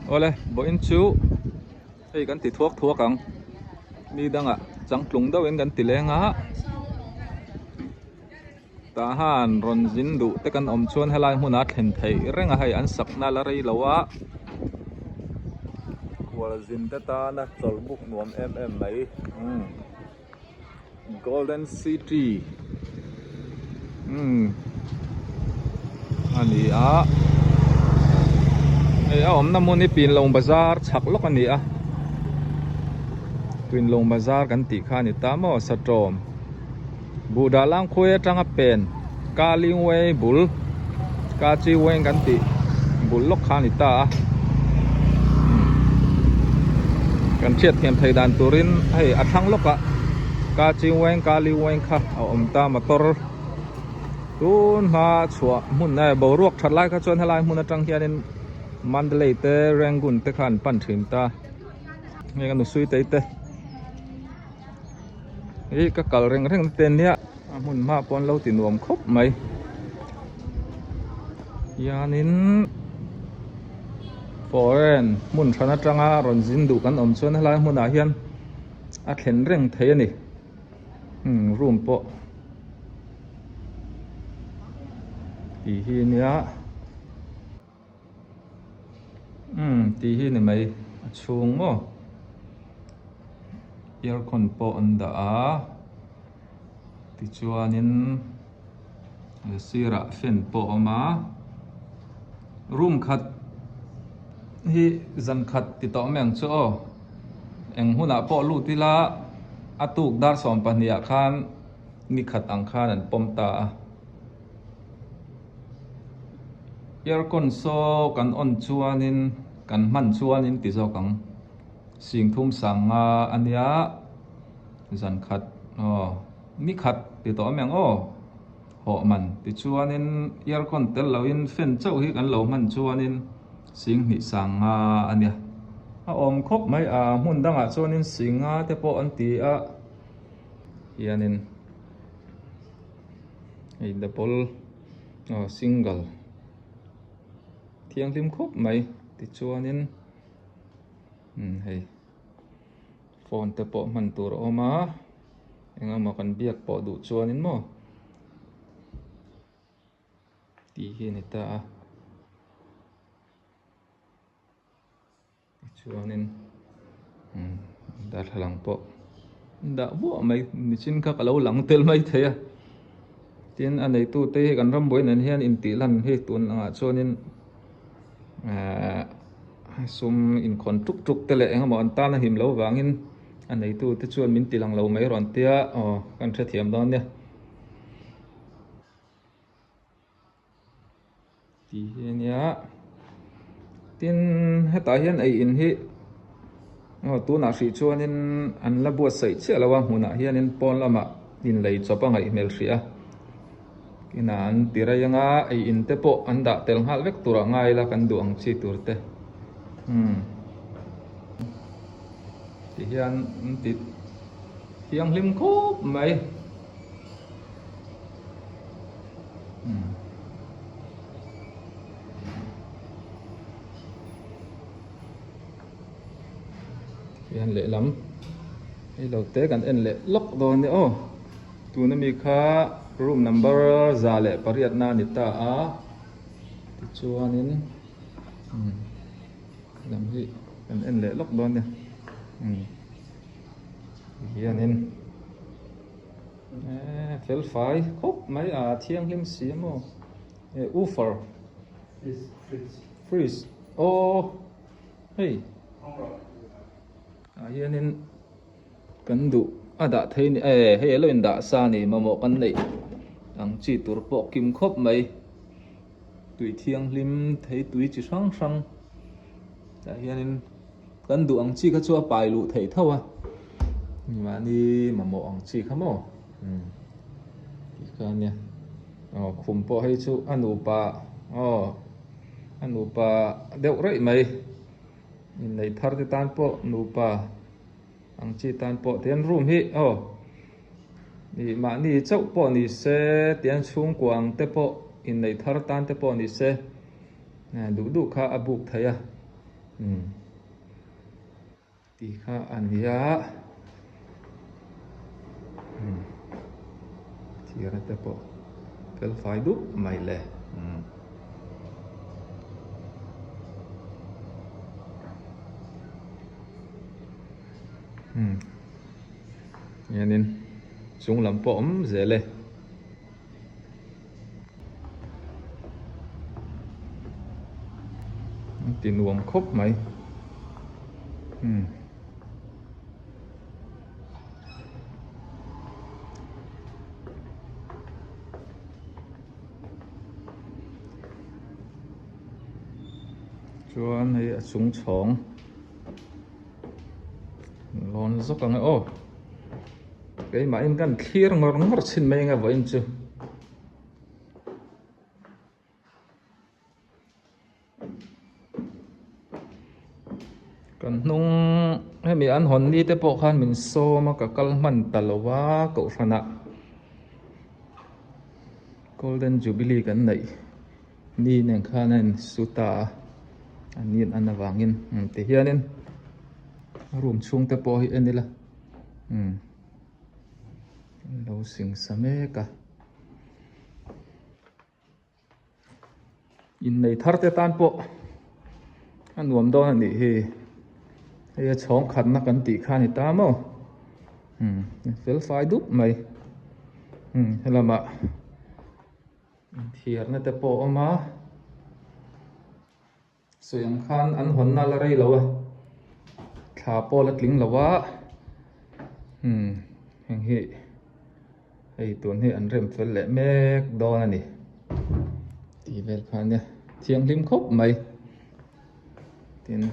Awle vawiin chu hei kan ti thuak thuak ang mi dangah changtlung deuhin kan ti leng a tah han rawn zin duh te kan awm chuan helai hmunah thlen theih reng a hei an sakna la rei lo a khual zin te tana chawlhbuk nuam em em mai umm. Golden City umm a ni a hei a awmna hmun hi Pinlong bazar chhak lawk a ni a Pinlong bazar kan tih kha a ni ta maw Satawm Buhdah Langkhuai atanga pen Kalingway bul Kachiweng kan tih bul lawk kha a ni ta a kan hriat thiam theih dan turin hei a thlang lawk ah Kachiweng Kaliweng kha a awm ta motor tun hma chhuah hmun eh boruak that lai kha chuan helai hmun atang hianin Mandalay te Rangoon te kha an pan thin ta heng a nusui te te ih ka kal reng reng te nia. A hmun hma pawh an lo ti nuam khawp mai hianin foreign hmun hran atanga rawn zin duh kan awm chuan helai hmunah hian a thlen reng thei a ni umm room pawh tih hi nia umm tih hi ni mai a chhung maw aircon pawh an dah a tichuanin a sirah fan pawh a awm a room khat hi zan khat ti tawh mai ang chu aw eng hunah pawh lut ila a tuk dar 12 ah khan ni khat ang khan an pawm ta a. Aircon saw kan on chuanin kan hman chuanin ti zawk ang singthum sanga a nia zan khat aw ni khat ti tawh a mi ang aw hawh man tichuanin aircon tel loin fan chauh hi kan lo hman chuanin singhnih sanga a nia a awm khawp mai a hmun dangah chuanin singa te pawh an ti a hianin. Hei double aw single thianghlim khawp mai tichuanin umm hei phone te pawh hman tur a awm a eng emaw kan biak pawh duh chuanin maw tih hi a ni ta a. Tichuanin umm darthlalang pawh dah buah mai nichin kha ka lo lang tel mai thei a tin a neitu te hi kan ram buai nen hian intih lan hi tun angah chuanin ehh sum inkhawn tuk tuk te leh engemaw an tan a him loh vangin a neitu te chuan min ti lang lo mai rawn tia aw kan hrethiam dawn nia. Tih hi a nia tin hetah hian ei in hi aw tunah hrih chuanin an la buatsaih chiah lo a hmunah hianin pawn lamah inlei chawp a ngaih hmel hrih a inah an ti rei anga ei in te pawh an dah tel nghal vek turah ngai ila kan duh ang chi tur te umm ti hian an ti thianghlim khawp mai. Hian lehlam hei lo te kan en leh lawk dawn nia aw tuna mi kha room number 108 na a ni ta a tichuanin umm lam hi kan en leh lawk dawn nia umm hianin. Eee fel fai khawp mai a thianghlim si a maw eh woofer fridge aw hei ah hianin kan duh a dah thei ni eh hei alo in dah sa ni mamawh kan neih ang chi tur pawh kim khawp mai tui thianghlim thei tui chi hrang hrang tah hianin. Kan duh ang chi kha chu a pai luh theih tho a, mahni mamawh ang chi kha maw umm tih kha ania aw khum pawh hei chu a nupa aw a nupa deuh raih mai inneih thar te tan pawh nupa ang chi tan pawh tian room hi aw ih mahni chauh pawh ni se tian chhungkua ang te pawh inneih thar tan te pawh ni se duh duh kha a buk theih a. Umm tih kha a nia umm thir te pawh fel fai dup mai le umm. Umm hianin chung lam pawh a awm zel e. Ti nuam khawp mai umm chuan hei a chung chhawng lawn zawk ang e aw. Keimahin kan thlir ngawr ngawr chhin mai anga vawiin chu. Kan hnung hemi an hawn ni te pawh khan min sawm a ka kal hman ta lo a kohhranah Golden Jubilee kan neih ni nen khan a insu ta a a ni an avangin tihianin room chhung te pawh hi en ila. Umm an lo sing sa mek a innei thar te tan pawh a nuam dawn a nih hi hei a chhawng khatna kan tih kha a ni ta maw umm fel fai dup mai umm helamah inthiarna te pawh a awm a. Sawi ang khan an hawnna la rei lo a, thla pawh la tling lo a, umm heng hi hei tun hi an rem fel leh mek dawn a ni tih vel kha ania thianghlim khawp mai tin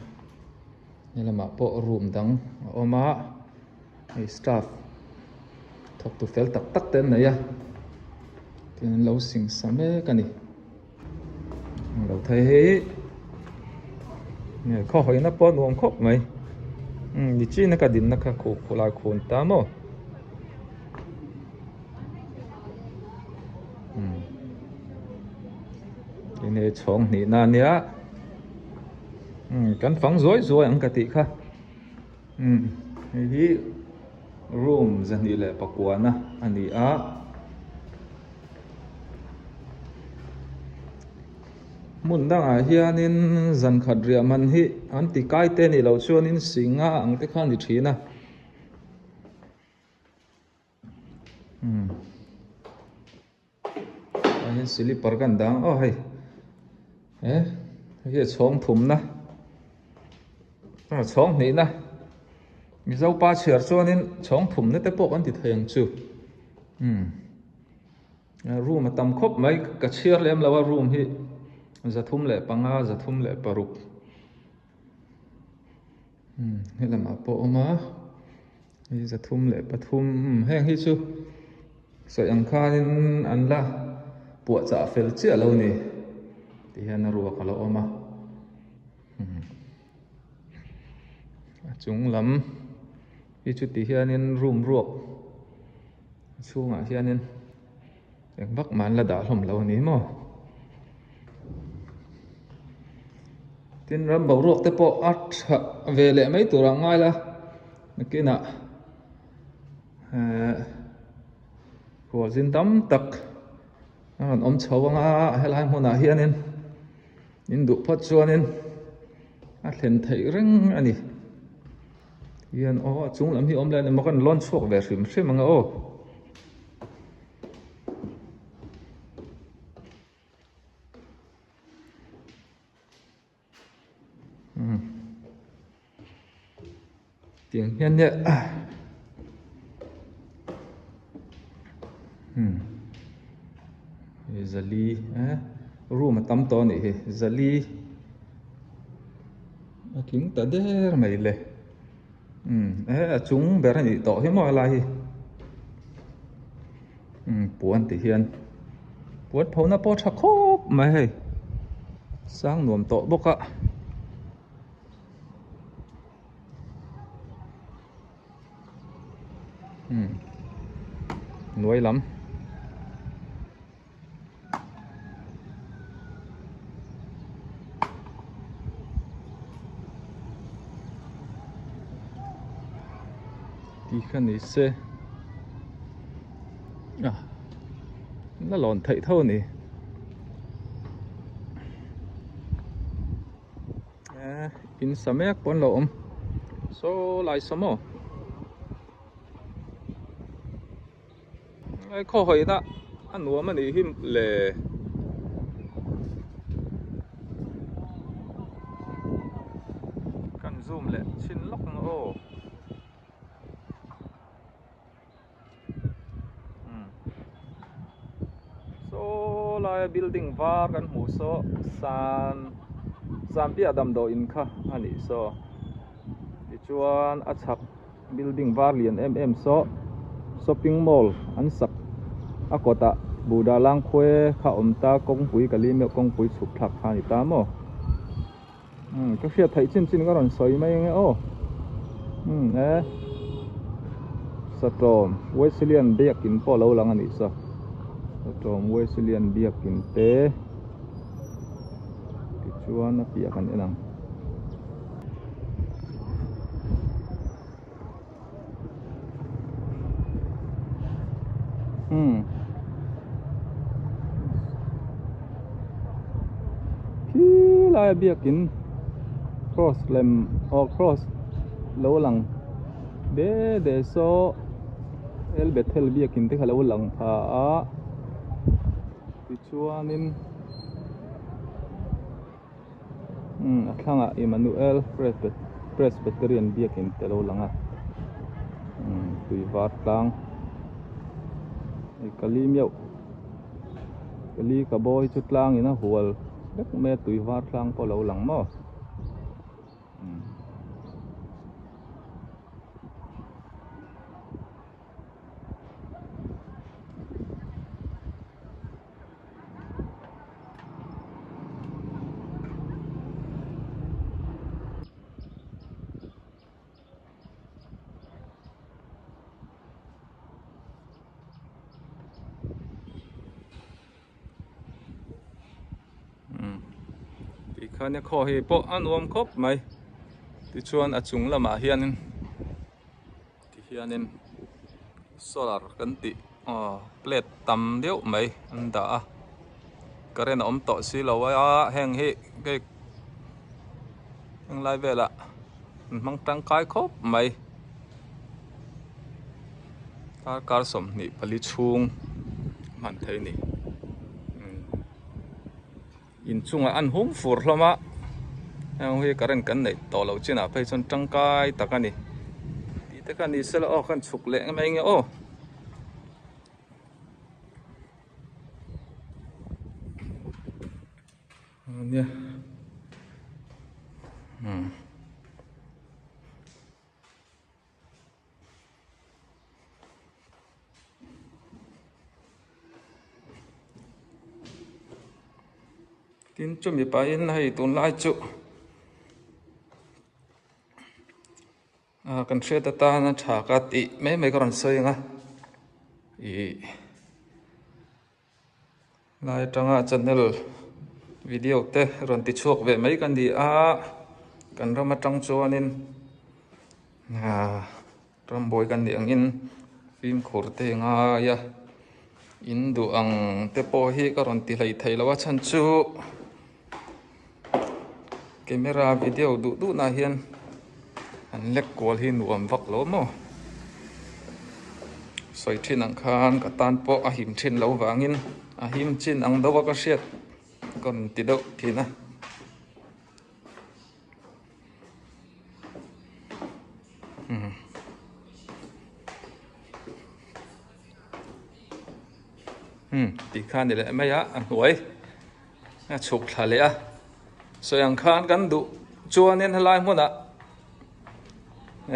helamah pawh room dang a awm a hei staff thawk tu fel tak tak te an nei a tin an lo sing sa mek a ni. Lo thei hi nge khaw hawina pawh nuam khawp mai umm nichina ka dinna kha khuh khulai khun ta maw umm enge chhawng hnihna ania umm kan fang zuai zuai ang ka tih kha umm hei hi room 209 na a ni a. Hmun dangah hianin zan khat riah man hi an ti kai te nih loh chuanin singa ang te kha a ni thin a. Umm ah hian slipper kan dang aw hei he hei hi a chhawng thumna a chhawng hnihna Mizo pa chhiar chuanin chhawng thumna te pawh kan ti thei ang chu umm. Room a tam khawp mai ka chhiar lem lo a room hi 305 306 umm helamah pawh a awm a hei 303 umm heng hi chu sawi ang khanin an la puahchah fel chiah lo ni ti hian a ruak a lo awm a umm a chung lam hi chu ti hianin room ruak. A chhungah hianin eng vak mah an la dah hlawm lo a ni maw tin ram boruak te pawh a tha ve leh mai tur ah ngai la nakinah ehh khualzin tam tak a rawn awm chho ang a helai hmunah hianin in duh phawt chuanin a thlen theih reng a ni. Hian aw a chung lam hi awm leh a ni maw kan lawn chhuak ve hrim hrim ang a aw. Umm tiang hian nia umm zali eh room a tam tawh a nih hi zali. A tling ta der mai le umm he a chung ber a nih tawh hi maw helai hi umm puan ti hian puan pho na pawh a tha khawp mai hei sang nuam tawh bawk a. Umm hnuai lam. Ti kha ni se a la lawn theih tho a ni eh in sa mek pawh an lo awm saw lai saw maw hei khaw hawina a nuam a nih hi le. Kan zoom leh chhin lawk ang aw. Saw laia building var kan hmuh saw san Sanpiah damdawiin kha a nih saw tichuan a chhak building var lian em em saw shopping mall an sak a kawtah Buddha Langkhuai kha awm ta kawngpui ka li meuh kawngpui chhuk thlak kha a ni ta maw. Umm ka hriat theih chin chin ka rawn sawi mai ange aw umm e Satawm Wesleyan biakin pawh a lo lang a nih saw Satawm Wesleyan biakin te tichuan a piah kan en ang. Umm khi laia biakin cross lem aw cross lo lang de de saw el bethel biakin te kha lo lang pha a tichuanin Umm a thlangah Emmanuel Presbyterian biakin te lo lang a umm tui var tlang hei ka li meuh ka li ka bawi chu tlangin a hual vek mai a tui var tlang pawh a lo lang maw. Tikhan a khaw hi pawh a nuam khawp mai tichuan a chung lamah hianin Tihianin solar kan tih aw plate tam deuh mai an dah a current a awm tawh si lo a heng hi hei heng lai velah an hmang tangkai khawp mai darkar 24 chhung hman theih a ni. Inchungah an hum fur hlawm a, heng hi current kan neih tawh loh chinah phei chuan tangkai tak a ni tih te kha ni sela aw khan chhuk leh mai nge aw. Nia umm. Tin chumi pahin hei tunlai chu ah kan hriat atana tha ka tih mai mai ka rawn sawi ang a ih Lai atanga channel video te rawn ti chhuak ve mai ka ni a, kan ram atang chuanin ah rambuai kan nih angin fimkhur te ngai a, in duh ang te pawh hi ka rawn ti hlei thei lo a chhan chu camera video duh duh nah hian an lek kual hi nuam vak lo maw sawi thin ang khan ka tan pawh a him thin lo vangin a him chin ang deuh a ka hriat ka rawn ti deuh thin a. Umm tih kha a ni leh mai a a hnuai a chhuk thla leh a sawi ang khan kan duh chuanin helai hmunah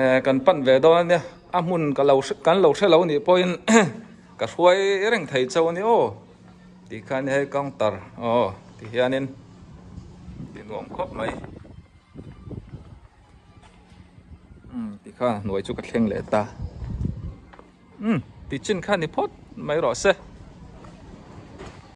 eh kan pan ve dawn a nia a hmun ka lo kan lo hre lo nih pawhin ka hruai reng thei chauh a ni aw tih kha a ni hei counter aw ti hianin ti nuam khawp mai umm ti khan a hnuai chu ka thleng leh ta. Umm ti chin kha ni phawt mai rawh se.